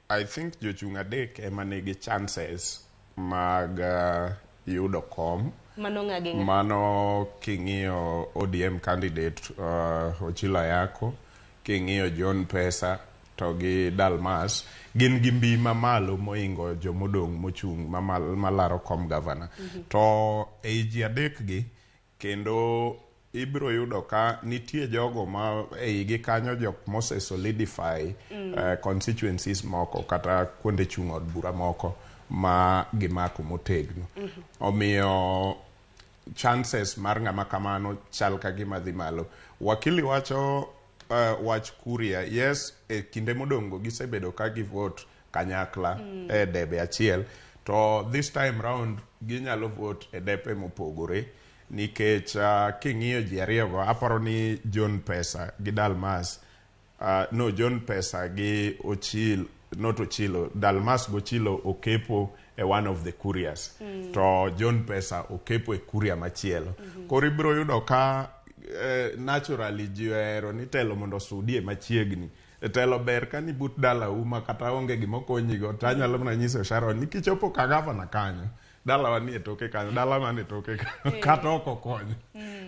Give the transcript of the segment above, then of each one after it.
I think jochung' adek ema nigi chances mag yudo kom. Mano ng'a gi ng'a? Mano king'iyo ODM candidate Ochilo Ayako, king'iyo John Pesa to gi Dalmas, gin gi mbi mamalo moingo jomodong' mochung' malaro kom gavana. To ei ji adek gi, kendo ibiro yudo ka nitie jogo ma eigi kanyo jok mose solidify constituencies moko kata kuonde chung' od bura moko ma gimako motegno. Omiyo chances mar ng'ama kamano chal ka gima dhi malo. Wakili wacho wach Kuria. Yes, e kinde modong' go gisebedo ka gi vote kanyakla e debe achiel. To this time round ginyalo vote e depe mopogore nikech king'iyo ji ariyo go, aparo ni John Pesa gi Dalmas, no, John Pesa gi Ochil, not Ochilo, Dalmas gi Ochilo okepo e one of the couriers, to John Pesa okepo e courier machielo. Koro ibiro yudo ka naturally ji ohero ni telo mondo osudie machiegni. E telo ber ka ni but dalau ma kata onge gima okonyigo to anyalo mana nyiso Sharon ni kichopo ka gavana kanyo, dalawa ni e toke kanyo, dala man e toke kanyo, kata ok okonyo.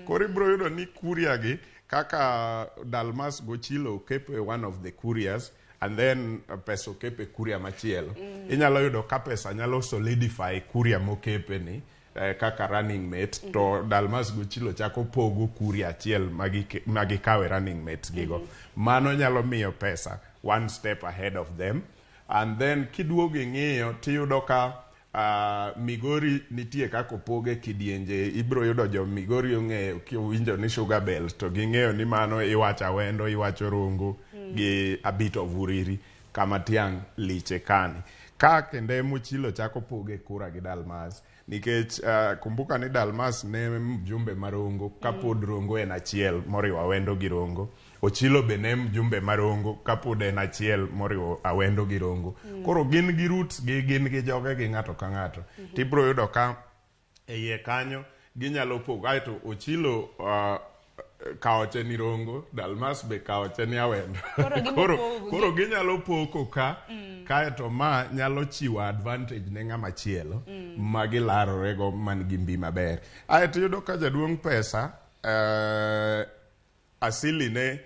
Koro ibiro yudo ni courier gi kaka Dalmas Gochilo okepo e one of the couriers and then Pesa okepo e courier machielo. Inyalo yudo ka Pesa nyalo solidify courier mokepe ni kaka running mate, to Dalmas Gochilo chako pogo courier achiel magikawe running mates gigo. Mano nyalo miyo Pesa one step ahead of them. And then kiduogo ing'iyo tiyudo ka Migori nitie kaka opoge kidienje. Ibiro yudo jo Migori ong'eyo kiwinjo ni Sugar Belt to ging'eyo ni mano iwacho Awendo, iwacho Rongo gi a bit of Uriri kama tiang' liche kani. Ka kendo Mochilo chako poge kura gi Dalmas nikech kumbuka ni Dalmas ne mjumbe ma Rongo kapod Rongo en achiel moriwo Awendo gi Rongo. Ochilo be ne mjumbe ma Rongo kapod en achiel moriwo Awendo gi Rongo. Koro gin gi roots gi, gin gi joge gi ng'ato ka ng'ato. Tibiro yudo ka e iye kanyo ginyalo pogo. Aeto Ochilo kaoche ni Rongo, Dalmas be kaoche ni Awendo. Koro ginyalo poko ka, kaeto ma nyalo chiwo advantage ne ng'ama chielo ma gilarore go man gi mbi maber. Aeto iyudo ka jaduong' Pesa asili ne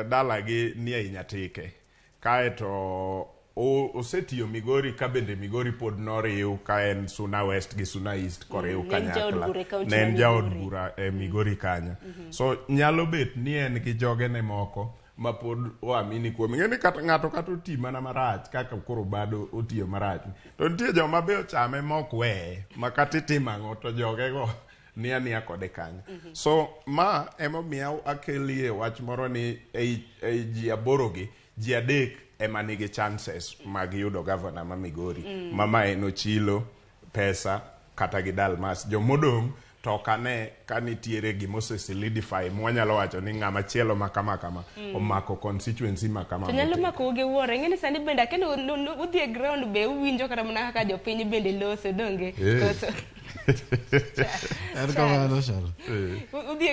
dalagi ni ei Nyatike. Kaeto osetiyo Migori ka bende Migori pod noriw ka en Suna West gi Suna East koriw kanyakla. Ne en jaod bura e Migori kanyo. So nyalo bet ni en gi jogene moko ma pod oamini kuome. Ing'e ni kata ng'ato kata oti mana marach kaka koro bado otiyo marach. To nitie joma be ochame mok weye ma kata itimo ang'o to jogego ni ania kode kanyo. So ma emomiyo akelie wach moro ni ei ji aboro gi, ji adek ema nigi chances mag yudo gavana ma Migori. Ma en Ochilo, Pesa kata gi Dalmas. Jomodong' to ok ane ka nitiere gima ose solidify mwanyalo wacho ni ng'ama chielo ma kama kama omako constituency ma kama. To nyalo mako gi wuoro. Ing'e ni sani bende akendo udhi e ground be uwinjo kata mana kaka jopiny bende loso, donge? Eh. Koso? En kamano, Sharon. Udhi